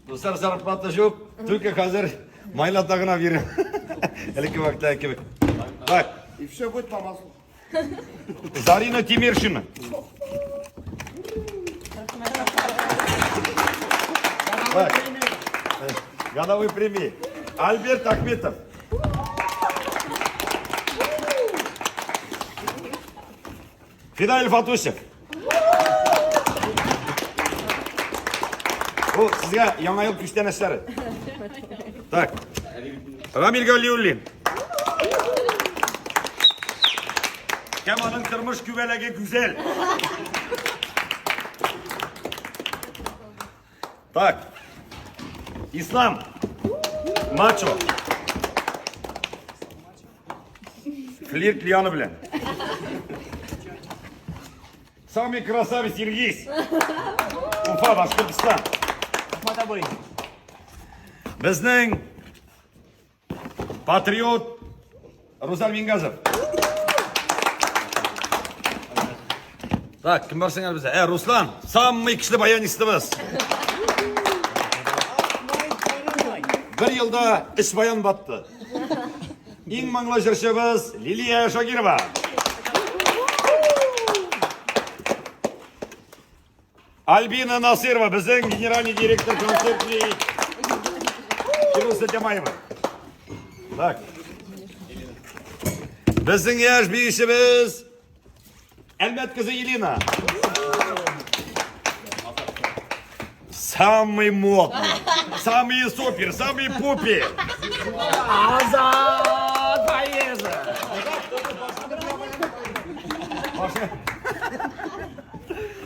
Дуслар, зарплата юк, только хәзер майлата гына бирәм. Элекке вакытта кебек. Так. И все будет по маслу. Зарина Тимиршина. Так. Годовой премии. Альберт Ахметов. Фидаиль Фатусев. Бу сезгә яңа ел күчтәнәчләре. Так. Рамил Галиуллин. Кем аның тормыш күбәләге гүзәл. Так. Ислам. Мачо. Флирт Лиана белән. Самый красавец Иргиз. Уфа, Башкортостан. Безнең патриот Рузаль Мингазов. Так, кем бар сиңа бездә? Ә, Руслан, самый көчле баянистыбыз. Бер елда өч баян батты. Иң моңлы җырчыбыз Лилия Шагирова. Альбина Насырова, безнең генеральный директор концертный Фируза Тямаева. Так. Безнең яшь биючебез Әлмәт кызы Елена. Самый модный, самый супер, самый пупер. Азат Фаезов.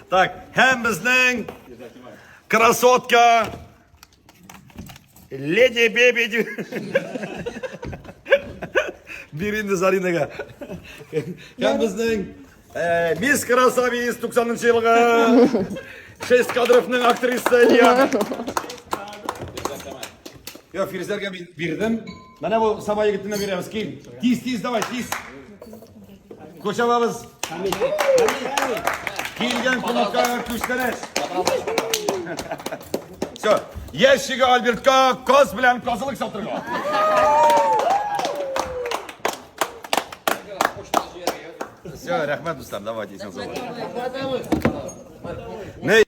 Так, һәм безнең красотка Леди Беби дип. Бир инде Заринага. Һәм безнең Мисс Красавиц 90 елгы Шесть кадровның актрисы Лиана. Йо, Фирзәргә бирдем. Менә бу Саба егетенә бирәбез. Кил. Тиз, тиз, давай, тиз. Кочалабыз. Килгән кунакка күчтәнәч. Все. Ящига Альбертка каз белән казылык сатырга. Все, рәхмәт, дуслар, давайте. Не